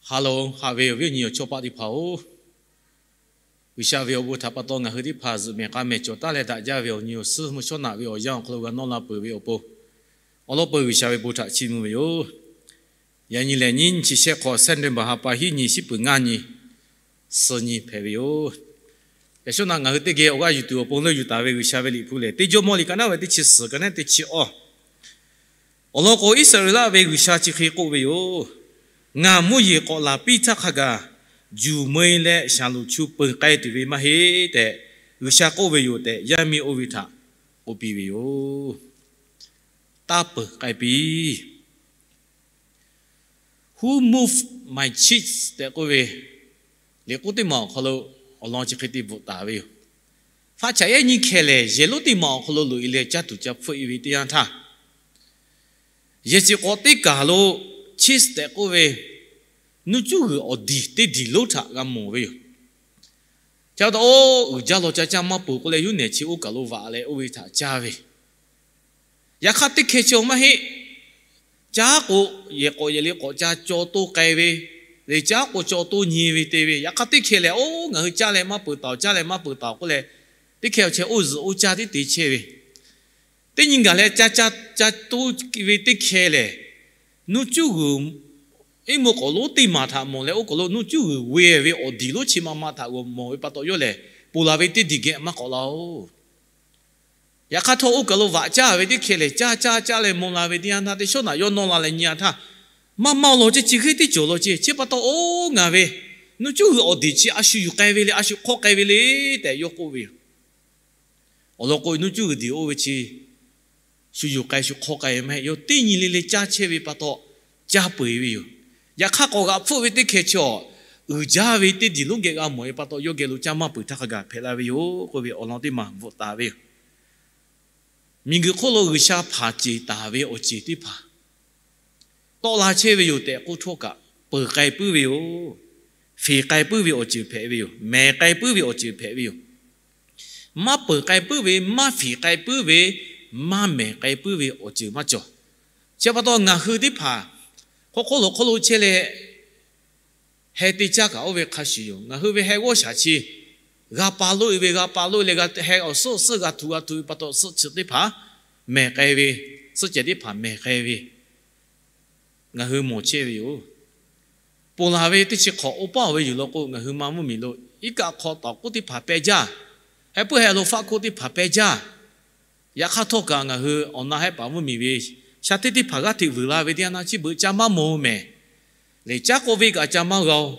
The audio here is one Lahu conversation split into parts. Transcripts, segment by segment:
Ha lehˬ, haꞈ ve awˬ viˉ awˬ nyi awˬ chawˇ paˆ teˇ hpaˍ-oˬ, G'uiˬsha ve awˬ bon htaꞈ pa taw ngaˬ hui teˇ hpaˍ zuhꞈ mehˬ k'a mehˬ cawˬ taˉ leh daꞈ jaˇ ve awˬ nyi awˬ suhˉ mvuhˇ shawˉ naꞈ ve awˬ yanˇ awˬ hk'aw lo g'a nawˇ la peuˬ ve awˬ pon, awˬ lawn peuˬ G'uiˬsha ve bon htaꞈ chiˇ mvuh ve yoˬ. Yaꞈ nyi lehˬ, nyiˇ nyi chi shehˆ hk'awꞈ September ha pa hiˉ nyi shiˉ peuˬ ngaˇ nyi, suh nyi hpehꞈ ve yoˬ. Yaꞈ shawˉ naꞈ ngaˬ hui teˇ geh awˬ g'aˇ yuˬ tuˬ awˬ pon leuˆ yuˬ taˍ ve G'uiˬsha ve liꞈ hpu lehˬ, Teˇ Jawˇmawˇ liꞈ ka naˉ ve teˇ chi suhˍ ka naˉ teˇ chi awˇ awˬ lawn k'o, Iˉsaˍreˍlaˆ ve G'uiˬsha chi hk'e k'oˆ ve yoˬ. Ngaˬ mvuhˇ yeˬ k'awꞈ laˬ piˇ htaˇ hk'a gaˬ, juˬ meu-e leh shaˍlonˍ chu peuˬ k'ai tuˬ ve maˇ heˆ tehꞈ G'uiˬsha k'oˆ ve yoˬ tehꞈ, yaˇ miˇ oˇ ve htaꞈ k'oˆ piˇ ve yoˬ. Taˇ peuˬ k'ai piˇ. Who moved my cheeks tehꞈ k'oˆ ve liꞈ k'oˆ teˇ maˬ awˬ hk'aw lo awˬ lawn chi hk'e te bvuhꞈ taˍ ve yoˬ. Faˆ chaꞈ yaˇ nyi hkeh lehˬ, yehˬ lonˉ teˇ maˬ awˬ hk'aw lo loꞈ-e leh caˇ tuˬ ca hpfuhˆ-e ve teˇ yanˇ htaˇ, yehˬ chi k'awꞈ teˇ kaˬ lo cheeks tehꞈ k'oˆ ve nuˇ cuˉ g'uiˬ awˬ diˬ teˇ diˬ lonˉ htaꞈ g'a mawˬ ve yoˬ. Caˇ taw, oˇ uiˍ jaˇ law ca caˇ maˇ peuˬ k'oˆ leh, yawˇ nehˬ chi oˇ kaˬ lo vaꞈ leh oˇ ve htaꞈ caˇ ve. Yaꞈ hk'aˇ, teˇ hkeh chi awˬ maˇ heˆ. Caˉ k'o, yehˬ k'awꞈ yehˬ le k'awꞈ ca caw toˇ k'ai ve, leh caˉ k'o caw toˇ nyi ve te ve. Yaꞈ hk'aˇ, teˇ hkeh lehˬ, oˇ ngaˬ hui caˇ leh maˇ peuˬ taˍ-oˬ, caˇ leh maˇ peuˬ taˍ-oˬ k'oˆ leh, teˇ hkeh awˬ chehˇ oˇ zuhꞈ oˇ caˇ tiˉ te chehˇ ve. Teˇ nyi gaˬ leh ca ca ca toˇ ve teˇ hkeh lehˬ, nuˇ cuˉ g'uiˬ iˉ mvuhˇ k'awꞈ lonˉ teˇ maˬ htaꞈ mawˬ leh, oˇ kaˬ lo nuˇ cuˉ g'uiˬ ve awˬ diˬ lonˉ chi ma ma htaꞈ g'awˬ mawˬ ve pa taw, yawˇ lehˬ ponˬ laˬ ve teˇ diˬ geh maˇ k'awꞈ la-oˬ. Yaꞈ hk'aˇ htawˇ, oˇ kaˬ lo vaꞈ caˇ ve teˇ hkeh lehˬ, caˇ caˇ caˇ leh maw la ve teˇ yanˇ htaˇ, teˇ shawˉ naꞈ yawˇ nawˇ la leh nyi-a htaˇ, maˇ maˇ-oˬ law, chi chi hk'e teˇ cawˬ law ce. Chi pa taw, oˇ ngaˬ ve nuˇ cuˉ g'uiˬ awˬ diˬ chi a shu yuˬ k'ai ve le, a shu hk'awˇ k'ai ve le tehꞈ yawˇ k'oˆ ve yoˬ. Awˬ lawn k'o, nuˇ cuˉ g'uiˬ diˬ oˇ ve chi shu yuˬ k'ai shu hk'awˇ k'ai ve maˇ heˆ. Yawˇ teˇ nyi le le caˇ chehˇ ve pa taw, caˇ peu-eˬ ve yoˬ. Yaꞈ hk'aˇ, k'awꞈ g'aꞈ hpfuhˆ ve teˇ hkeh chi awˬ, uiˍ jaˇ ve teˇ diˬ lonˉ geh g'a mawˬ ve pa taw, yawˇ geh lo caˇ maˇ peuˬ htaˇ hk'a gaˬ hpehꞈ la ve yoˬ k'oˆ ve awˬ lawn teˇ maˬ bvuhꞈ taˍ ve yoˬ. Miˬguiˬ hk'oˆ lo G'uiˬsha hpanˍ ceˬ taˍ ve awˬ ceuˬ teˇ hpaˍ tawˆ la chehˇ ve yoˬ tehꞈ k'oˆ htawˇ kaꞈ, peuˬ k'ai puiˉ ve yoˬ. Feˍ k'ai puiˉ ve awˬ ceuˬ hpehꞈ ve yoˬ. Mehˬ k'ai puiˉ ve awˬ ceuˬ hpehꞈ ve yoˬ. Maˇ peuˬ k'ai puiˉ ve, maˇ feˍ k'ai puiˉ ve, maˇ mehˬ k'ai puiˉ ve awˬ ceuˬ maˇ cawˬ. Chi pa taw, ngaˬ hui teˇ hpaˍ hk'aw hk'oˆ lo hk'oˆ lo chehˇ leh, heh teˇ caˉ kaꞈ oˇ ve hk'a shuˍ yoˬ. Ngaˬ hui ve heh g'awˇ shaˍ chi g'a pa loˆ-e ve, g'a pa loˆ-e leh, heh awˬ suhˉ suhˉ g'a htu g'a htu ve pa taw, suhˆ chi teˇ hpaˍ mehˬ k'ai ve, suhˆ cehˬ teˇ hpaˍ mehˬ k'ai ve ngaˬ hui mawˬ chehˇ ve yoˬ. Ponˬ laˬ ve teˇ chi hk'awꞈ oˇ paˇ-oˬ ve yoˬ law k'o, ngaˬ hui ma mvuhˇmiˬ lo iˉ kaˆ hk'aw taoˍ k'oˆ teˇ hpaˍ peh jaˇ. Heh puiˉ heh lo faˆ hkoˆ teˇ hpaˍ peh jaˇ. Yaꞈ hk'aˇ htawˇ kaꞈ, ngaˬ hui awˬ na hehˉ paˍ mvuhˇmiˬ ve sha teˇ teˇ hpaˍ g'aˇ hteꞈ vuiˬ la ve teˇ yanˇ htaˇ, chi beuꞈ ca maˇ mawˬ mehˍ. Lehˬ, caˉ k'oˆ ve kaꞈ ca maˇ g'a-oˬ.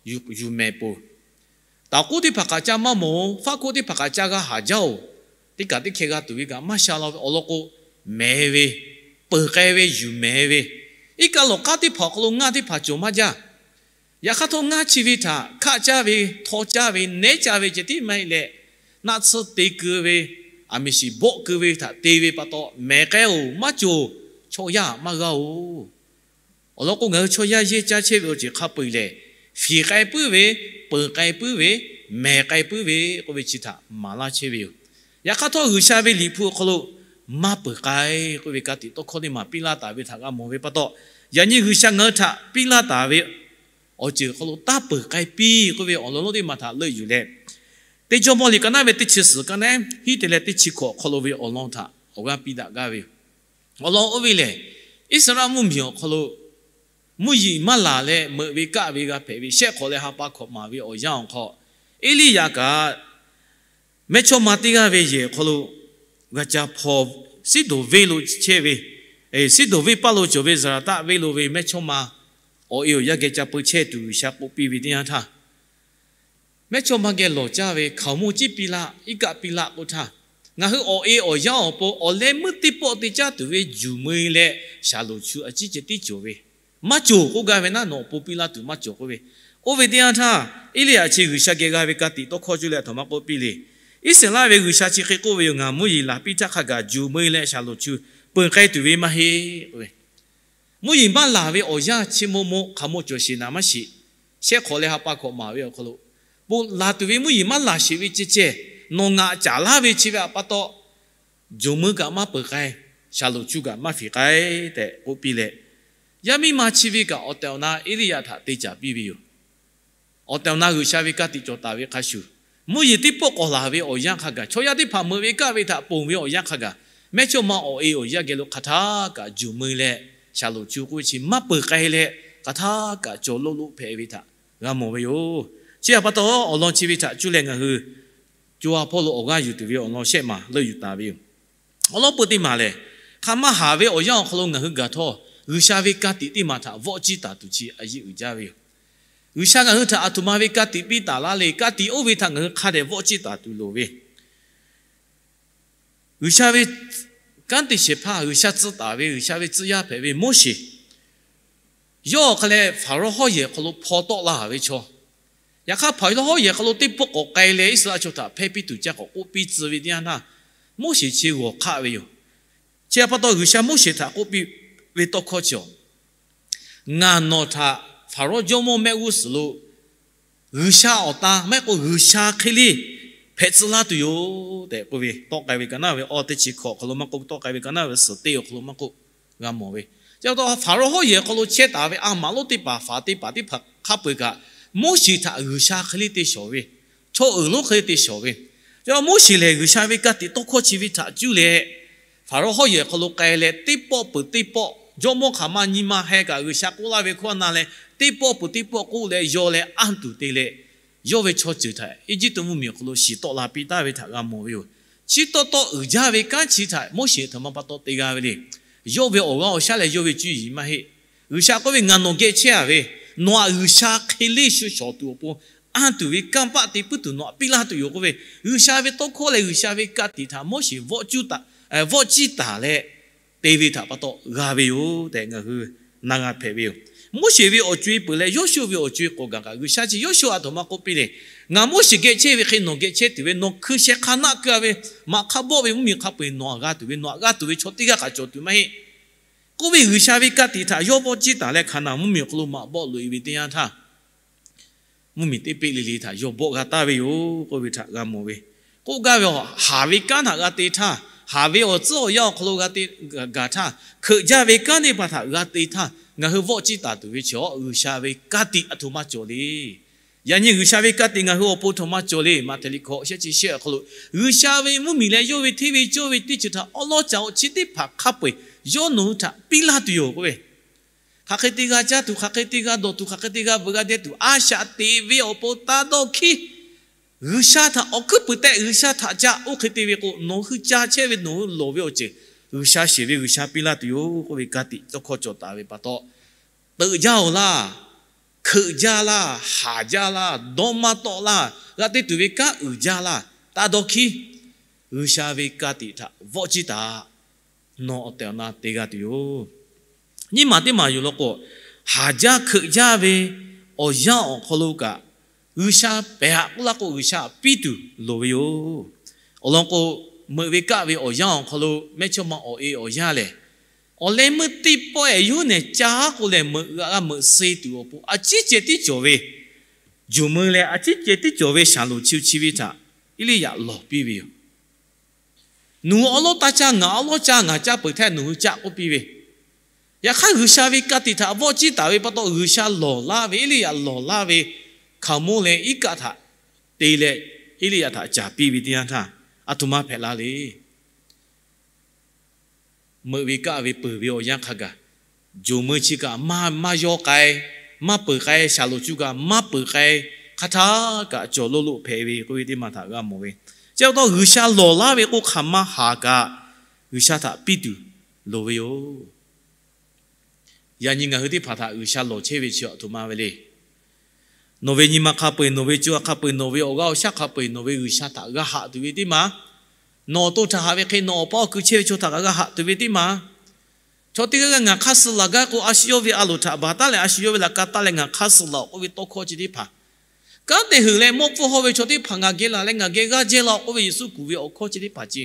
Yuˬ mehˍ poˬ. Taoˍ k'oˆ teˇ hpaˍ kaꞈ ca maˇ mawˬ-oˬ. Faˆ hkoˆ teˇ hpaˍ kaꞈ ca g'a haˍ jaˇ-oˬ. Teˇ kaꞈ teˇ hkeh g'a tuˬ ve kaꞈ maˇ sha law ve awˬ lawn k'o, mehˍ ve, peuˬ k'ai ve, yuˬ mehˍ ve, iˉ kaˆ lawˬ k'aˉ teˇ hpaˍ awˬ hk'aw lo ngaˇ teˇ hpaˍ cawˬ maˇ jaˇ. Yaꞈ hk'aˇ htawˇ, ngaˇ chi ve htaꞈ hkaˆ caˇ ve, htaw caˇ ve, nehˉ caˇ ve ceh tiˉ maˇ heˆ leh, naˆ tsuhˇ te keu ve, aˬ miˍ shiˍ bawˆ keu ve htaꞈ te ve pa taw, mehˍ k'ai-oˬ, maˇ cawˬ. Chaw yaˇ maˇ g'a-oˬ. Awˬ lawn k'o, ngaˬ hui chaw yaˇ yehˇ caˇ chehˇ ve awˬ ceuˬ hk'a peu-eˬ lehˬ, fiˍ k'ai puiˉ ve, peuˬ k'ai puiˉ ve, mehˍ k'ai puiˉ ve k'oˆ ve chi htaꞈ maˍ laˇ chehˇ ve yoˬ. Yaꞈ hk'aˇ htawˇ, G'uiˬsha ve liꞈ hpu awˬ hk'aw lo maˇ peuˬ k'ai k'oˆ ve ka tiꞈ tawˇ hkawˇ teˇ maˬ piˇ laˇ taˍ ve htaꞈ g'a mawˬ ve pa taw, yaꞈ nyi G'uiˬsha ngaˬ hui htaꞈ piˇ laˇ taˍ ve awˬ ceuˬ awˬ hk'aw lo taˇ peuˬ k'ai piˇ k'oˆ ve awˬ lawn lonˉ teˇ maˬ htaꞈ leuˆ yuˬ leh, Teˇ Jawˇmawˇ liꞈ ka naˉ ve teˇ chi suhˍ ka naˉ hiˉ te leh teˇ chi hkawꞈ awˬ hk'aw lo ve awˬ lawn htaꞈ awˬ g'aˇ piˇ daꞈ gaˇ ve yoˬ. Awˬ lawn oˇ ve lehˬ, Iˉsaˍreˍlaˆ mvuhˇmiˬ awˬ hk'aw lo mvuhˇ yeˬ maˇ laˬ leh meuꞈ ve kaˆ ve g'a hpehꞈ ve shehˆ hk'awꞈ leh ha pa hkawꞈ maˍ ve awˬ yanˇ awˬ hk'aw, Eˇliˇyaꞈ kaꞈ mehˇchawˇma teˇ g'aˇ ve yehˬ awˬ hk'aw lo g'a ca hpaw, Siˉdonˍ venˇ lo chehˇ ve, Siˉdonˍ venˇ paˇ lo cawˬ ve Zaˍraˍtaˆ venˇ lo ve mehˇchawˇma awˬ e awˬ yanˇ geh ca peu chehˇ tuˬ G'uiˬsha k'oˆ piˇ ve teˇ yanˇ htaˇ, mehˇchawˇma geh lawˬ caˇ ve hkaoˍmonˇ ciˉ piˇ laˆ, iˉ kaˆ piˇ laˆ k'oˆ htaˇ, ngaˬ hui awˬ e awˬ yanˇ awˬ pon awˬ leh meuˇ teˇ pawˆ te caˇ tuˬ ve juˬ meu-e leh shaˍlonˍ chu a ciˉ ceh tiˉ cawˬ ve, maˇ cawˬ k'oˆ gaˇ ve naˉ, nawˬ awˬ pon piˇ laˇ tuˬ maˇ cawˬ k'oˆ ve. Oˇ ve teˇ yanˇ htaˇ, Eˇliˇyaꞈ chi G'uiˬsha geh g'a ve ka tiꞈ tawˇ hkawˇ cuˇ leh a htoꞈ ma k'oˆ piˇ le. Iˉsaˍreˍlaˆ ve G'uiˬsha chi hk'e k'oˆ ve yoˬ, Ngaˬ mvuhˇ yeˬ laˬ piˇ htaˇ hk'a gaˬ juˬ meu-e leh shaˍlonˍ chu peuˬ k'ai tuˬ ve maˇ heˆ k'oˆ ve. Mvuhˇ yeˬ maˇ laˬ ve awˬ yanˇ chi maw maw hk'aˬ maw cawˬ sheˍ naˍ maˇ sheˍ. Shehˆ hk'awꞈ leh ha pa hkawꞈ maˍ ve awˬ hk'aw lo, bon laˬ tuˬ ve mvuhˇ yeˬ maˇ laˬ sheˍ ve ceh ceh, nawˬ ngaˬ caˍ laˇ ve chi ve htaꞈ pa taw, juˬ meu kaꞈ maˇ peuˬ k'ai, shaˍlonˍ chu kaꞈ maˇ fiˍ k'ai tehꞈ k'oˆ piˇ leh, Yaˇ miˇ ma chi ve kaꞈ awˬ tehˬ awˬ na Eˇliˇyaꞈ htaꞈ te caˍ piˇ ve yoˬ. Awˬ tehˬ awˬ na G'uiˬsha ve ka tiꞈ cawˬ taˍ ve hk'a shuˍ, mvuhˇ yeˬ teˇ pawˆ k'awꞈ laˬ ve awˬ yanˇ hk'a gaˬ, chaw yaˇ teˇ hpaˍ meuꞈ ve kaˆ ve htaꞈ ponˬ ve awˬ yanˇ hk'a gaˬ, mehˇchawˇma awˬ e awˬ yanˇ geh lo hk'aˬ htaˇ kaꞈ juˬ mui leh, shaˍlonˍ chu k'oˆ ve chi maˇ peuˬ k'ai leh, hk'aˬ htaˇ kaꞈ cawˬ loˆ loˆ hpehꞈ ve htaꞈ g'a mawˬ ve yoˬ. Chi htaꞈ pa taw, awˬ lawn chi ve htaꞈ cuˇ leh ngaˬ hui co ha hpawˇ lo awˬ g'aˇ yuˬ tuˬ ve awˬ lawn shehˆ maˬ leuˆ yuˬ taˍ ve yoˬ. Awˬ lawn peuˬ teˇ maˬ lehˬ, hk'aˬ ma haˍ ve awˬ yanˇ awˬ hk'aw lo ngaˬ hui gaˬ htawˇ, G'uiˬsha ve ka tiꞈ teˇ maˬ htaꞈ vawˆ ciˇ taˍ tuˬ chi a yiˇ uiˍ jaˇ ve yoˬ. G'uiˬsha ngaˬ hui htaꞈ aˬ htoꞈ ma ve ka tiꞈ piˇ taˍ laˇ le. Ka tiꞈ oˇ ve htaꞈ ngaˬ hui hk'a dehꞈ vawˆ ciˇ taˍ tuˬ loˍ ve G'uiˬsha ve kanˉ te shehˍ hpaˇ, G'uiˬsha tcuh taˍ ve, G'uiˬsha ve tcuh yaˇ hpehꞈ ve Moˉseˍ, yawˇ awˬ hk'a leh Hpaˍrawˇ hawˉ yehˬ awˬ hk'aw lo hpaw tawˆ la ve chaw. Yaꞈ hk'aˇ, Hpaˍrawˇ hawˉ yehˬ awˬ hk'aw lo teˇ pawˆ k'awꞈ k'ai leh Iˉsaˍreˍlaˆ chaw htaꞈ hpehˇ piˇ tuˬ ca k'awꞈ k'oˆ piˇ tcuh ve teˇ yanˇ htaˇ, Moˉseˍ chi g'awˬ hk'aˆ ve yoˬ. Chi htaꞈ pa taw, G'uiˬsha Moˉseˍ htaꞈ k'oˆ piˇ ve tawˇ hkawˇ chi awˬ, Ngaˬ nawˬ htaꞈ Hpaˍrawˇ jawˇmawˇ mehˆ g'uˇ suhˍ lo G'uiˬsha awˬ ta maˇ heˆ k'o G'uiˬsha hk'e le hpehꞈ tcuh laˇ tuˬ yoˬ tehꞈ k'oˆ ve, tawˆ k'ai ve ka naˇ ve awˬ teˇ chi hkawꞈ awˬ hk'aw lo maˇ k'oˆ, tawˆ k'ai ve ka naˇ ve suhˍ teˇ awˬ hk'aw lo maˇ k'oˆ, g'a mawˬ ve. Chi pa taw, Hpaˍrawˇ hawˉ yehˬ awˬ hk'aw lo chehˇ taˍ ve a maˍ lonˉ teˇ hpaˍ, faˍ teˇ hpaˍ teˇ hpaˍ hk'a peu-eˬ kaꞈ, Moˉseˍ htaꞈ G'uiˬsha hk'e le te shawˍ ve, chaw uiˍ lonˉ hk'e le te shawˍ ve. Chi pa taw, Moˉseˍ lehˬ G'uiˬsha ve ka tiꞈ tawˇ hkawˇ chi ve htaꞈ cuˇ leh Hpaˍrawˇ hawˉ yehˬ awˬ hk'aw lo k'ai leh, teˇ pawˆ peuˬ teˇ pawˆ jawˇmawˇ hk'aˬ ma nyi ma heh kaꞈ G'uiˬsha k'oˆ laˇ ve hkawˇ na leh, teˇ pawˆ peuˬ teˇ pawˆ k'oˆ leh yaw leh anˇ tuˬ te leh, yawˇ ve chaw ceuˬ htaꞈ Eˇjiˇtuꞈ mvuhˇmiˬ awˬ hk'aw lo shiˍ tawˆ la piˇ taˍ ve htaꞈ g'a mawˬ ve yoˬ. Chi taw taw uiˍ jaˇ ve kanˉ chi htaꞈ Moˉseˍ aˬ htoꞈ ma pa taw te g'a ve le. Yawˇ ve awˬ g'aˇ awˬ shaˉ leh yawˇ ve cuˇ yiˍ maˇ heˆ. G'uiˬsha k'oˆ ve, Ngaˬ nawˬ geh chehˇ a ve, nawˬ htaꞈ G'uiˬsha hk'e le shu shawˍ tuˬ awˬ pon anˇ tuˬ ve kanˇ paˆ te puiˉ tuˬ nawˬ htaꞈ piˇ laˇ tuˬ yoˬ k'oˆ ve, G'uiˬsha ve tawˇ hkawˇ leh G'uiˬsha ve ka tiꞈ htaꞈ Moˉseˍ vawˆ ciˇ taˍ leh te ve htaꞈ pa taw g'a ve yoˬ tehꞈ ngaˬ hui na g'a hpehꞈ ve yoˬ. Moˉseˍ ve awˬ co-e peuˬ leh Yawˇshuˆ ve awˬ co-e k'awꞈ gaˬ kaꞈ, G'uiˬsha chi Yawˇshuˆ aˬ htoꞈ ma k'oˆ piˇ le. Ngaˬ Moˉseˍ geh chehˇ ve hk'e nawˬ geh chehˇ tuˬ ve, nawˬ hkui sheh hk'a naˆ keu-a ve, maꞈ hk'a bawˆ ve mvuhˇmiˬ hk'a peu-eˬ nawˬ htaꞈ g'a tuˬ ve, nawˬ htaꞈ g'a tuˬ ve chaw teˇ g'aˇ kaꞈ cawˬ tuˬ maˇ heˆ k'oˆ ve, G'uiˬsha ve ka tiꞈ htaꞈ yawˇ vawˆ ciˇ taˍ leh Hkaˍnanˍ mvuhˇmiˬ awˬ hk'aw lo maꞈ bawˆ loꞈ-e ve teˇ yanˇ htaˇ, mvuhˇmiˬ teˇ peˆ le le htaꞈ yawˇ bawˆ g'a taˍ ve yoˬ k'oˆ ve htaꞈ g'a mawˬ ve. K'oˆ gaˇ ve, haˍ ve kanˉ htaꞈ g'a te htaˇ, haˍ ve awˬ tcuhˉ awˬ yanˇ awˬ hk'aw lo g'a te gaˬ htaˇ, hkeuꞈ jaˇ ve kanˉ teˇ hpaˍ htaꞈ g'a te htaˇ, ngaˬ hui vawˆ ciˇ taˍ tuˬ ve chaw G'uiˬsha ve ka tiꞈ aˬ htoꞈ ma cawˬ le. Yaꞈ nyi G'uiˬsha ve ka tiꞈ ngaˬ hui awˬ pon htoꞈ ma cawˬ le. Maꞈhtehˍ liꞈ hkawꞈ shehˆ chi shehˆ awˬ hk'aw lo, G'uiˬsha ve mvuhˇmiˬ leh yawˇ ve hteˇ ve cawˇ ve teˇ ceuˬ htaꞈ awˉ lawˉ ca-o, chi teˇ hpaˍ hk'a peu-eˬ yawˇ nawˬ hui htaꞈ piˇ laˇ tuˬ yoˬ k'oˆ ve, hk'aˬ hk'e te g'a caˇ tuˬ, hk'aˬ hk'e te g'a dawˬ tuˬ, hk'aˬ hk'e te g'a veuꞈ g'a deh tuˬ a shaꞈ teꞈ ve awˬ pon taˇ dawˇ hkiˉ, G'uiˬsha htaꞈ awˬ hkuiˉ puiˍ tehꞈ G'uiˬsha htaꞈ ca oˇ hk'e te ve k'o, nawˬ hui ca chehˇ ve nawˬ hui lawˬ ve awˬ ceuˬ G'uiˬsha sheˍ ve G'uiˬsha piˇ laˇ tuˬ yoˬ k'oˆ ve ka tiꞈ tawˇ hkawˇ cawˬ taˍ ve pa taw, teuꞈ jaˇ-oˬ laˇ, hkeuꞈ jaˇ laˇ, haˍ jaˇ laˇ, dawˇ maˇ tawˆ laˇ, g'a te tuˬ ve kanˉ uiˍ jaˇ laˇ, taˇ dawˇ hkiˉ. G'uiˬsha ve ka tiꞈ htaꞈ vawˆ ciˇ taˍ. Nawˬ awˬ tehˬ awˬ na te g'a tuˬ yoˬ. Nyiˇ maˬ teˇ maˬ yoˬ law k'o, haˍ jaˇ hkeuꞈ jaˇ ve awˬ yanˇ awˬ hk'aw lo kaꞈ, G'uiˬsha pehˬ haꞈ k'oˆ laˇ k'o G'uiˬsha piˇ tuˬ loˍ ve yoˬ. Awˬ lawn k'o, meuꞈ ve kaˆ ve awˬ yanˇ awˬ hk'aw lo mehˇchawˇma awˬ e awˬ yanˇ lehˬ, awˬ leh meuˇ teˇ pawˆ-ehˍ yawˇ hui nehˬ ca k'o lehˬ meuꞈ g'a g'a meuꞈ suh tuˬ awˬ pon a ciˉ ceh tiˉ cawˬ ve, juˬ mui leh a ciˉ ceh tiˉ cawˬ ve shaˍlonˍ chi chi ve htaꞈ Eˇliˇyaꞈ lawˬ piˇ ve yoˬ. Nawˬ hui awˉ lawˉ taˇ caˇ, ngaˬ awˉ lawˉ caˇ, ngaˬ caˇ peuˬ htaˇ nawˬ hui caˆ k'oˆ piˇ ve, yaꞈ hk'aˇ G'uiˬsha ve ka tiꞈ htaꞈ vawˆ ciˇ taˍ ve pa taw G'uiˬsha lawˬ laˇ ve, Eˇliˇyaꞈ lawˬ laˇ ve, Hkaˍmonˇ leh iˉ kaˆ htaꞈ te leh Eˇliˇyaꞈ htaꞈ caˍ piˇ ve teˇ yanˇ htaˇ, aˬ htoꞈ ma hpehꞈ la le. Meuꞈ ve kaˆ ve peuˬ ve awˬ yanˇ hk'a gaˬ, juˬ mui chi kaꞈ maˇ maˇ yawˇ k'ai, maˇ peuˬ k'ai, shaˍlonˍ cuˇ kaꞈ maˇ peuˬ k'ai, hk'aˬ htaˇ kaꞈ cawˬ lo lo hpehꞈ ve k'oˆ ve teˇ maˬ htaꞈ g'a mawˬ ve. Chi pa taw G'uiˬsha lawˬ laˇ ve k'o hk'aˬ ma haˍ kaꞈ G'uiˬsha htaꞈ piˇ tuˬ loˍ ve yoˬ. Yaꞈ nyi ngaˬ hui teˇ hpaˍ htaꞈ G'uiˬsha lawˬ chehˇ ve chi aˬ htoꞈ ma ve le. Nawˬ ve nyi ma hk'a peu-eˬ, nawˬ ve co ha hk'a peu-eˬ, nawˬ ve awˬ g'aˇ awˬ shaˉ hk'a peu-eˬ, nawˬ ve G'uiˬsha htaꞈ g'a haꞈ tuˬ ve teˇ maˬ, nawˬ awˬ to htaꞈ haꞈ ve hk'e nawˬ awˬ pa awˬ ku chehˇ ve chaw htaꞈ kaꞈ g'a haꞈ tuˬ ve teˇ maˬ, chaw teˇ g'aˇ g'aˇ ngaˬ hk'aˇ suh laˬ gaˇ k'o, a shu yawˇ ve a loˍ htaꞈ baˬ taˉ leh a shu yawˇ ve laꞈ ka taˇ leh ngaˬ hk'aˇ suh laˬ-oˬ k'oˆ ve tawˇ hkawˇ chi teˇ hpaˍ, kanˉ te heuˬ leh mawˇ pfuhˇ hawˇ ve chaw teˇ hpaˍ ngaˬ geh laˬ leh ngaˬ geh g'aˇ jehˇ laˇ-oˬ k'oˆ ve Yeˍsuˆ kuˬ ve awˬ hkawˇ chi teˇ hpaˍ ce,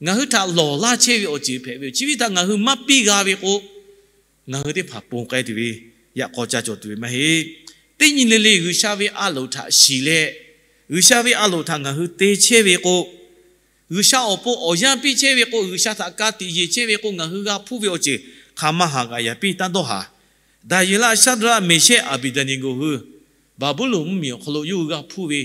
ngaˬ hui htaꞈ lawˬ laˇ chehˇ ve awˬ ceuˬ hpehꞈ ve yoˬ. Chi ve htaꞈ ngaˬ hui maˇ piˇ g'a ve k'o, ngaˬ hui teˇ hpaˍ ponˬ k'ai tuˬ ve yaꞈ k'aw ca cawˬ tuˬ ve maˇ heˆ. Teˇ nyi le le G'uiˬsha ve a loˍ htaꞈ shiˍ leh, G'uiˬsha ve a loˍ htaꞈ ngaˬ hui te chehˇ ve k'o, G'uiˬsha awˬ pon awˬ yanˇ piˇ chehˇ ve k'o, G'uiˬsha htaꞈ ka tiꞈ yeˬ chehˇ ve k'o, ngaˬ hui g'a hpuˇ ve awˬ ceuˬ hk'aˬ ma haˍ kaꞈ yaꞈ piˇ taˇ dawˇ haˍ. Daˍyeˍlaˆ, Shaˍdraˆ, Meˍshehˆ, Aˍbeˍdeˍneˍgoˍ hui Baˍbuˍlonˍ mvuhˇmiˬ awˬ hk'aw lo yawˇ hui g'a hpuˇ ve,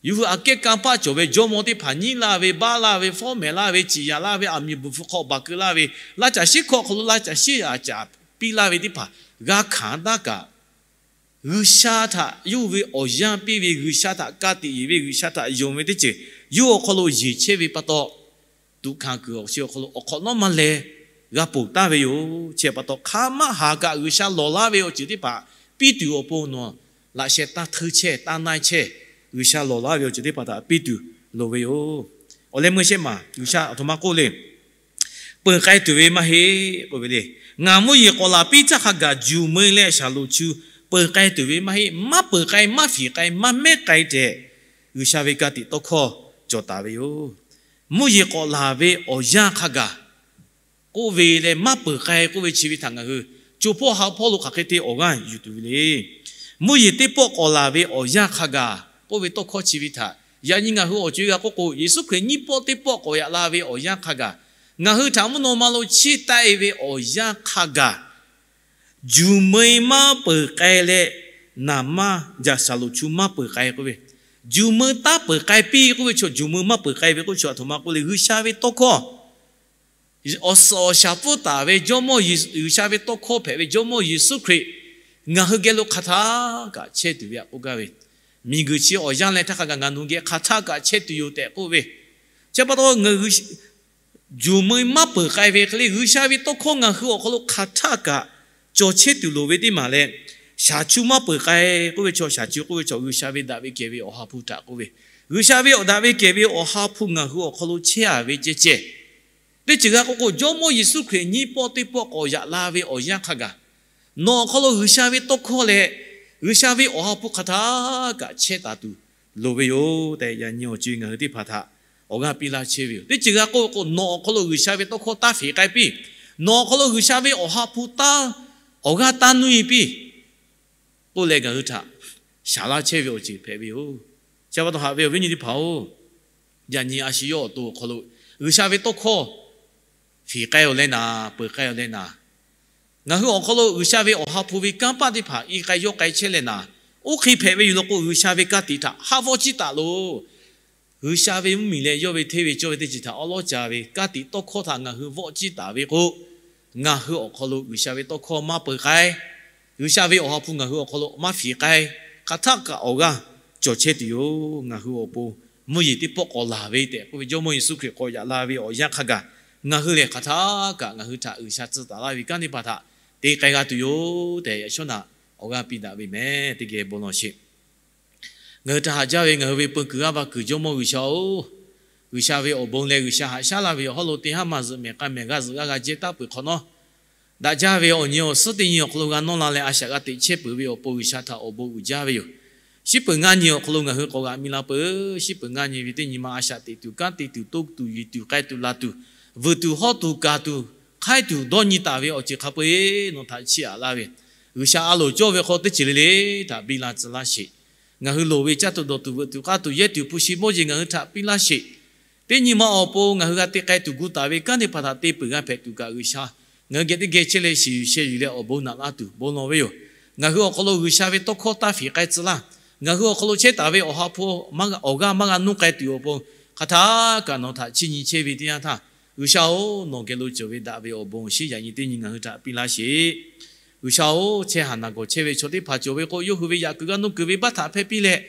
yawˇ hui aꞈ kehˉ kanˇ paˆ cawˬ ve jawˇmawˇ teˇ hpaˍ nyiˉ laˇ ve, baˆ laˇ ve, fawˉ mehˍ laˇ ve, ciˍ yaꞈ laˇ ve, aˬ miˍ bvuhˬ hpu hk'aw baˬ keu laˇ ve, laˇ caˬ shiˉ hkawˇ awˬ hk'aw lo laˇ caˬ shiˉ aꞈ caˍ piˇ laˇ ve teˇ hpaˍ g'a hkanˍ taˇ kaꞈ, G'uiˬsha htaꞈ yawˇ hui ve awˬ yanˇ piˇ ve, G'uiˬsha htaꞈ ka tiꞈ yeˬ ve, G'uiˬsha htaꞈ yonˍ ve teˇ ceuˬ yawˇ hui awˬ hk'aw lo yeˬ chehˇ ve pa taw, tuꞈ hkanˍ kuiˬ awˬ chi awˬ hk'aw lo awˬ hk'awꞈ nawˉ maˇ leh g'a ponˬ taˍ ve yoˬ. Chi pa taw, hk'aˬ ma haˍ kaꞈ G'uiˬsha lawˬ laˇ ve awˬ ceuˬ teˇ hpaˍ piˇ tuˬ awˬ pon nawˬ laꞈ sheh taˇ hteuˇ chehˇ, taˇ na-e chehˇ. G'uiˬsha lawˬ laˇ ve awˬ ceuˬ teˇ hpaˍ htaꞈ piˇ tuˬ loˍ ve yoˬ. Awˬ leh meuˇ shehˆ maˬ G'uiˬsha aˬ htoꞈ ma k'oˆ le. Peuˬ k'ai tuˬ ve maˇ heˆ k'oˆ ve le. Ngaˬ mvuhˇ yeˬ k'awꞈ laˬ piˇ htaˇ hk'a gaˬ juˬ meu leh shaˍlonˍ chu peuˬ k'ai tuˬ ve maˇ heˆ. Maˇ peuˬ k'ai, maˇ fiˍ k'ai, maˇ mehˉ k'ai tehꞈ, G'uiˬsha ve ka tiꞈ tawˇ hkawˇ cawˬ taˍ ve yoˬ. Mvuhˇ yeˬ k'awꞈ laˬ ve awˬ yanˇ hk'a gaˬ k'oˆ ve leh maˇ peuˬ k'ai k'oˆ ve chi ve htaꞈ ngaˬ hui co hpawˇ ha hpawˇ lo hk'aˬ hk'e te awˬ g'aˇ yuˬ tuˬ ve le. Mvuhˇ yeˬ teˇ pawˆ k'awꞈ laˬ ve awˬ yanˇ hk'a gaˬ k'oˆ ve tawˇ hkawˇ chi ve htaꞈ yaꞈ nyi ngaˬ hui awˬ co-e g'a k'oˆ k'o, Yeˍsuˆ Hkriꞈ nyiˇ pawˆ teˇ pawˆ k'awꞈ yaꞈ la ve awˬ yanˇ hk'a gaˬ, ngaˬ hui htaꞈ mvuhˇ naw ma lo chiˇ taˆ-e ve awˬ yanˇ hk'a gaˬ, juˬ meu-e maˇ peuˬ k'ai leh, naˍ maˇ jaˬ shaˍlonˍ chu maˇ peuˬ k'ai k'oˆ ve, juˬ meu taˇ peuˬ k'ai piˇ k'oˆ ve chaw, juˬ meu maˇ peuˬ k'ai ve k'oˆ chaw aˬ htoꞈ ma k'oˆ le, G'uiˬsha ve tawˇ hkawˇ awˬ suhˍ awˬ shaˍ pfuhˇ taˍ ve Jawˇmawˇ Yeˍ, G'uiˬsha ve tawˇ hkawˇ hpehꞈ ve Jawˇmawˇ Yeˍsuˆ Hkriꞈ ngaˬ hui geh lo hk'aˬ htaˇ kaꞈ chehˇ tuˬ ve htaꞈ k'oˆ gaˇ ve, miˬguiˬ chi awˬ yanˇ leh htaˇ hk'a gaˬ ngaˬ nawˬ geh hk'aˬ htaˇ kaꞈ chehˇ tuˬ yoˬ tehꞈ k'oˆ ve, chi pa taw juˬ meu maˇ peuˬ k'ai ve hk'e le, G'uiˬsha ve tawˇ hkawˇ ngaˬ hui awˬ hk'aw lo hk'aˬ htaˇ kaꞈ cawˬ chehˇ tuˬ loˍ ve teˇ maˬ leh, shaˍ chu maˇ peuˬ k'ai k'oˆ ve chaw, shaˍ chu k'oˆ ve chaw G'uiˬsha ve daꞈ ve kehˬ ve Awˬ ha hpu htaꞈ k'oˆ ve, G'uiˬsha ve awˬ daꞈ ve kehˬ ve Awˬ ha hpu ngaˬ hui awˬ hk'aw lo chehˇ-a ve ceh ceh, teˇ ceuˬ g'a k'oˆ k'o, Jawˇmawˇ Yeˍsuˆ Hkriꞈ nyiˇ pawˆ teˇ pawˆ k'awꞈ yaꞈ la ve awˬ yanˇ hk'a gaˬ, nawˬ awˬ hk'aw lo G'uiˬsha ve tawˇ hkawˇ leh G'uiˬsha ve Awˬ ha hpu hk'aˬ htaˇ kaꞈ chehˇ taˍ tuˬ loˍ ve yoˬ tehꞈ, yaꞈ nyi awˬ co-e ngaˬ hui teˇ hpaˍ htaꞈ awˬ g'aˇ piˇ laˇ chehˇ ve yoˬ. Teˇ ceuˬ g'a k'oˆ k'o, nawˬ awˬ hk'aw lo G'uiˬsha ve tawˇ hkawˇ taˇ fiˍ k'ai piˇ, nawˬ awˬ hk'aw lo G'uiˬsha ve Awˬ ha hpu taˇ, awˬ g'aˇ taˇ nuˇ-e piˇ k'oˆ leh ngaˬ hui htaꞈ shaˍ laˇ chehˇ ve awˬ ceuˬ hpehꞈ ve yoˬ. Chi pa taw haꞈ ve awˬ viˉ nyi teˇ hpaˍ-oˬ, yaꞈ nyi a shu yawˇ awˬ to awˬ hk'aw lo G'uiˬsha ve tawˇ hkawˇ fiˍ k'ai-oˬ leh naˍ, peuˬ k'ai-oˬ leh naˍ, ngaˬ hui awˬ hk'aw lo G'uiˬsha ve Awˬ ha hpu ve kanˇ paˆ teˇ hpaˍ i k'ai yawˇ k'ai chehˇ leh naˍ, oˇ hk'e hpehꞈ ve yoˬ law k'o, G'uiˬsha ve ka tiꞈ htaꞈ haˆ vawˆ ciˇ taˍ loˬ. G'uiˬsha ve mvuhˇmiˬ leh yawˇ ve hteˇ ve cawˇ ve teˇ ceuˬ htaꞈ awˉ lawˉ ca ve ka tiꞈ tawˇ hkawˇ htaꞈ ngaˬ hui vawˆ ciˇ taˍ ve k'o, ngaˬ hui awˬ hk'aw lo G'uiˬsha ve tawˇ hkawˇ maˇ peuˬ k'ai, G'uiˬsha ve Awˬ ha hpu ngaˬ hui awˬ hk'aw lo maˇ fiˍ k'ai, hk'aˬ htaˇ kaꞈ awˬ g'aˇ cawˬ chehˇ tuˬ yoˬ. Ngaˬ hui awˬ pon mvuhˇ yeˬ teˇ pawˆ k'awꞈ laˬ ve tehꞈ k'oˆ ve Jawˇmawˇ Yeˍsuˆ Hkriꞈ k'awꞈ yaꞈ la ve awˬ yanˇ hk'a gaˬ, ngaˬ hui lehˬ hk'aˬ htaˇ kaꞈ ngaˬ hui htaꞈ G'uiˬsha tcuh taˍ laˇ ve kanˉ teˇ hpaˍ htaꞈ te k'ai g'a tuˬ yoˬ tehꞈ, yaꞈ shawˉ naꞈ awˬ g'aˇ piˇ daꞈ ve mehˍ. Teˇ geh bon lawˬ sheˍ. Ngaˬ hui htaꞈ haꞈ jaˇ ve ngaˬ hui ve peu kuiˬ g'aˇ va kuiˬ Jawˇmawˇ G'uiˬsha-oˬ, G'uiˬsha ve awˬ bon leh G'uiˬsha haꞈ shaˉ laˇ ve awˬ hawˉ lo teˇ haˉ maˬ zuhꞈ mehˍ k'a mehˍ g'aˇ zuhꞈ g'aˇ g'a jehˇ taˍ peuˬ hk'awꞈ nawˉ, daꞈ jaˇ ve awˬ nyi awˬ suhˉ teˇ nyi awˬ hk'aw lo g'a nawˇ la leh a shaꞈ g'a teꞈ chehˇ peuˬ ve awˬ pon G'uiˬsha htaꞈ awˬ bon uiˍ jaˇ ve yoˬ. Shiˉ peuˬ ngaˇ nyi awˬ hk'aw lo ngaˬ hui k'awꞈ g'aꞈ mi la peuˬ. Shiˉ peuˬ ngaˇ nyi ve teˇ nyi ma a shaꞈ teꞈ tuˬ, kanˉ te tuˬ, toˇ tuˬ, yiˬ tuˬ, k'ai tuˬ, laˬ tuˬ, vuiˬ tuˬ, hawˇ tuˬ, kaˬ tuˬ, hk'aiˉ tuˬ, dawˇ nyi taˍ ve awˬ ceuˬ hk'a peu-eˬ nawˬ htaꞈ chiˇ aꞈ laˇ ve, G'uiˬsha a loˍ cawˇ ve hk'aw teˇ ceuˬ le le htaꞈ biˇ la tcuh laˇ sheˍ. Ngaˬ hui loˍ ve caˇ tuˬ dawˬ tuˬ, veuꞈ tuˬ, k'aˇ tuˬ, yehˇ tuˬ, hpu shi mawˇ jeˬ ngaˬ hui htaꞈ piˇ laˇ sheˍ. Teˇ nyi ma awˬ pon ngaˬ hui g'a te k'ai tuˬ gu taˍ ve kanˉ teˇ hpaˍ htaꞈ te peuˬ g'a hpehꞈ tuˬ kaꞈ, G'uiˬsha ngaˬ hui geh teˇ geh chehˇ leh shiˍ yuˬ sheh yuˬ leh awˬ bon naꞈ laˇ tuˬ bon lawˬ ve yoˬ. Ngaˬ hui awˬ hk'aw lo G'uiˬsha ve tawˇ hkawˇ taˇ fiˍ k'ai tcuh laˇ. Ngaˬ hui awˬ hk'aw lo chehˇ taˍ ve Awˬ ha hpu awˬ g'aˇ maˇ g'a nuˇ k'ai tuˬ awˬ pon, hk'aˬ htaˇ kaꞈ nawˬ htaꞈ chiˇ nyi chehˇ ve teˇ yanˇ htaˇ, G'uiˬsha-oˬ, nawˬ geh lo cawˬ ve daꞈ ve awˬ bon awˬ shinˉ yaꞈ nyi teˇ nyi ngaˬ hui htaꞈ piˇ laˇ sheˍ. G'uiˬsha-oˬ, chehˇ haˍ naˬ gawˬ chehˇ ve chaw teˇ hpaˍ cawˬ ve k'o, yawˇ hui ve yaꞈ kuiˬ g'a nuˇ kuiˬ ve baˆ htaꞈ hpehˇ piˇ leh,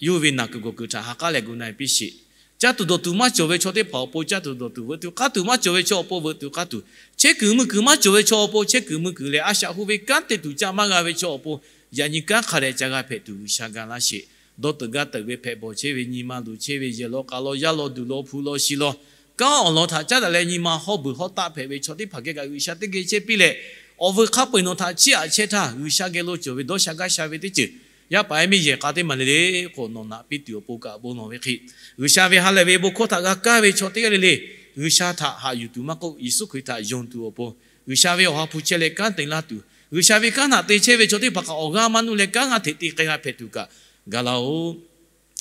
yawˇ hui ve naˬ kuiˬ gawˬ kuiˬ htaꞈ ha k'aˉ leh gu na-e piˇ sheˍ. Caˇ tuˬ dawˬ tuˬ maˇ cawˬ ve chaw teˇ hpaˍ awˬ pon caˇ tuˬ dawˬ tuˬ, veuꞈ tuˬ k'aˇ tuˬ maˇ cawˬ ve chaw awˬ pon veuꞈ tuˬ k'aˇ tuˬ, chehˇ kuiˬ mui kuiˬ maˇ cawˬ ve chaw awˬ pon chehˇ kuiˬ mui kuiˬ leh a shaꞈ hu ve kanˉ te tuˬ caˆ maˇ g'a ve chaw awˬ pon, yaꞈ nyi kanˉ hk'a dehꞈ ca g'a hpehꞈ tuˬ G'uiˬsha ga laˇ sheˍ. Dawˇ teuꞈ gaˇ teuꞈ ve hpehꞈ bawˬ chehˇ ve, nyi ma luˬ chehˇ ve, yehˬ law k'a law, yaˇ law duˬ law, hpu law shi law, kanˉ awˬ lawn htaꞈ caˉ daꞈ leh nyi ma hawˇ beuˬ hawˇ taˆ hpehꞈ ve chaw teˇ hpaˍ geh kaꞈ G'uiˬsha teˇ geh chehˇ piˇ leh, awˬ veuˬ hk'a peu-eˬ nawˬ htaꞈ chiˇ aꞈ chehˇ htaˇ, G'uiˬsha geh lo cawˬ ve dawˇ sha gaˇ sha ve teˇ ceuˬ, yaˇ paˍ yaˇ miˇ yehˬ k'a teˇ maˬ le le k'o, nawˬ naꞈ piˇ tuˬ awˬ pon kaꞈ bon lawˬ ve hk'e, G'uiˬsha ve ha lehˬ ve bon hkawˇ htaꞈ g'a kaˇ ve chaw teˇ g'aˇ le le, G'uiˬsha htaꞈ haꞈ yuˬ tuˬ maˇ k'oˆ, Yeˍsuˆ Hkriꞈ htaꞈ yonˍ tuˬ awˬ pon, G'uiˬsha ve Awˬ ha hpu chehˇ leh kanˉ te laˇ tuˬ, G'uiˬsha ve kanˉ htaꞈ te chehˇ ve chaw teˇ hpaˍ kaꞈ awˬ g'aˇ maˇ nuˇ leh kanˉ g'aˇ hteꞈ te k'ai g'a hpehꞈ tuˬ kaꞈ ga laˇ-oˬ.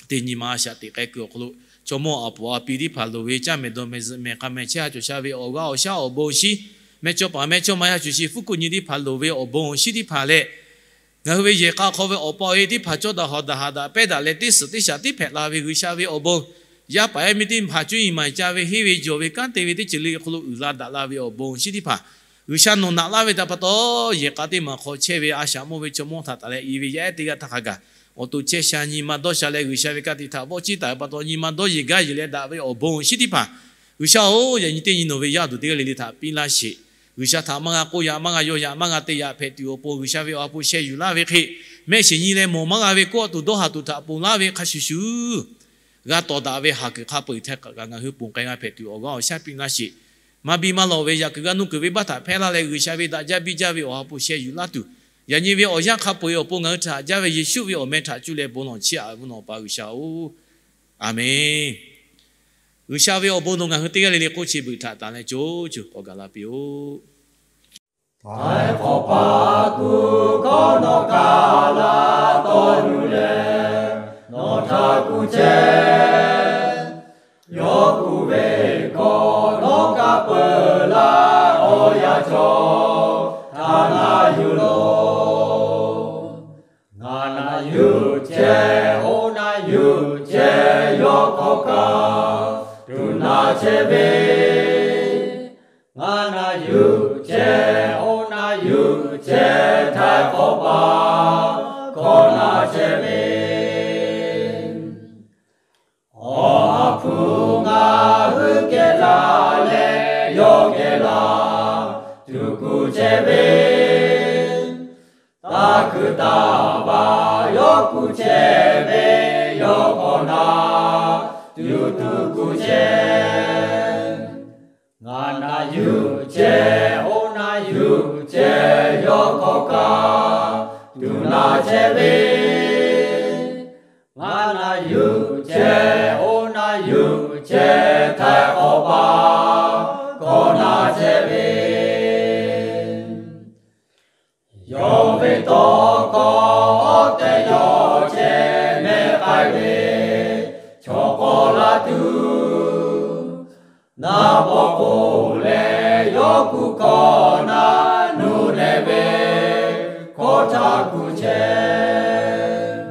Teˇ nyi ma a shaꞈ teꞈ k'ai kuiˬ awˬ hk'aw lo, chaw mawˇ aˬ puˍ a pi teˇ hpaˍ loˍ ve caˇ mehˍ dawˬ mehˍ zuhꞈ mehˍ k'a mehˍ chehˇ ha cawˬ sha ve awˬ g'aˇ awˬ shaˉ awˬ bon awˬ shinˉ mehˇchawˇpaˍ mehˇchawˇma yaˇ cuˬ shi fuˉ kuˆ nyi teˇ hpaˍ loˍ ve awˬ bon shinˉ teˇ hpaˍ leh, ngaˬ hui ve yehˬ k'a hk'aw ve awˬ pa awˬ e teˇ hpaˍ cawˇ daꞈ hawˍ daꞈ haꞈ daꞈ pehˇ daꞈ leh teˇ suhˍ teˇ shaꞈ tiˉ hpehꞈ la ve G'uiˬsha ve awˬ bon, yaˇ paˍ yaˇ miˇ teˇ hpaˍ cuˇ yiˍ maˍ ca ve henˇ ve jawˬ ve kanˉ te ve teˇ ceuˬ le hk'aw lo uiˍ la daꞈ la ve awˬ bon shinˉ teˇ hpaˍ, G'uiˬsha nawˬ naꞈ laˇ ve htaꞈ pa taw, yehˬ k'a teˇ maˬ hk'aw chehˇ ve a shaꞈ mawˇ ve chaw mawˇ htaꞈ taˍ leh i ve yaˇ ehˉ teˇ g'aˇ htaˇ hk'a gaˬ awˬ to chehˇ sha nyi ma dawˇ sha leh G'uiˬsha ve ka tiꞈ htaꞈ vawˆ chiˇ taˍ ve pa taw nyi ma dawˇ yeˬ gaˇ yeˬ leh daꞈ ve awˬ bon shinˉ teˇ hpaˍ, G'uiˬsha-oˬ, yaꞈ nyi teˇ nyi nawˬ ve yaˇ awˬ duˬ teˇ g'aˇ le le htaꞈ piˇ laˇ sheˍ. G'uiˬsha htaꞈ maˇ g'a k'oˆ yaꞈ, maˇ g'a yaw yaꞈ, maˇ g'a te yaꞈ hpehꞈ tuˬ awˬ pon G'uiˬsha ve awˬ ha hpu sheh yuˬ laˇ ve hk'e, mehˆ shiˍ nyi leh mawˬ maˇ g'a ve kawˇ tuˬ dawˇ haˍ tuˬ htaꞈ ponˬ laˇ ve hk'a shuˍ shuˍ, g'a tawˍ daꞈ ve haˍ kuiˬ hk'a peu-eˬ htaꞈ kaꞈ ngaˬ hui ponˬ k'ai g'a hpehꞈ tuˬ awˬ g'aˇ awˬ shaˉ piˇ laˇ sheˍ. Maˇ biˇ maˇ lawꞈ ve yaꞈ kuiˬ g'a nuˇ kuiˬ ve baˆ htaꞈ hpehˇ laˇ leh G'uiˬsha ve daꞈ jaˇ biˇ jaˇ ve awˬ ha hpu sheh yuˬ laˇ tuˬ, yaꞈ nyi ve awˬ yanˇ hk'a peu-eˬ awˬ pon ngaˬ hui htaꞈ haꞈ jaˇ ve Yeˍsuˆ ve awˬ meh htaꞈ cuˇ leh bon lawˬ chiˇ aꞈ ve mvuhˇ naw Awˬ pa G'uiˬsha-oˬ, Aˍmenˍ. G'uiˬsha ve awˬ bon nawˬ ngaˬ hui teˇ g'aˇ le le k'oˆ chi beuꞈ htaꞈ tanˬ leh co co k'awꞈ gaˬ la piˇ-oˆ. Htaiˍ hk'awꞈ pa kuˬ hkawˇ nawˬ kaꞈ la tawˇ nuˬ leh, nawˬ htaꞈ kuˬ chehˇ. Yawˇ kuˬ ve hkawˇ nawˬ kaꞈ peuˬ laˇ, awˬ yanˇ chaw htaꞈ na yuˬ loˬ. Ngaˬ na yuˬ chehˇ, oˇ na yuˬ chehˇ, yawˇ hk'awꞈ kaꞈ tuˬ na chehˇ ve. Ngaˬ na yuˬ chehˇ, oˇ na yuˬ chehˇ, htaiˍ hk'awꞈ pa hkawˇ na chehˇ ve. Awˬ ha hpu ngaˬ hui geh laˬ leh yawˇ geh laˬ tuˬ kuˬ chehˇ ve, taˇ kuiˬ taˇ baˬ yawˇ kuˬ chehˇ ve, yawˇ hk'awꞈ na tuˬ tuˬ kuˬ chehˇ. Ngaˬ na yuˬ chehˇ, oˇ na yuˬ chehˇ, yawˇ hk'awꞈ kaꞈ tuˬ na chehˇ ve. Ngaˬ na yuˬ chehˇ, oˇ na yuˬ chehˇ, htaiˍ hk'awꞈ pa hkawˇ na chehˇ ve. Yawˇ ve tawˇ hkawˇ awˬ tehˬ yawˇ chehˇ mehˆ k'ai ve, chaw k'awꞈ la tuˬ naˍ bawˆ k'oˆ leh, yawˇ kuˬ hkawˇ na nuˬ nehˬ ve, hkawˇ htaꞈ kuˬ chehˇ.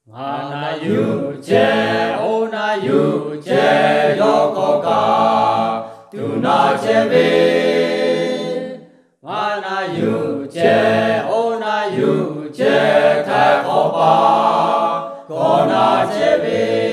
Ngaˬ na yuˬ chehˇ, oˇ na yuˬ chehˇ, yawˇ hk'awꞈ kaꞈ tuˬ na chehˇ ve. Ngaˬ na yuˬ chehˇ, oˇ na yuˬ chehˇ, htaiˍ hk'awꞈ pa hkawˇ na chehˇ ve.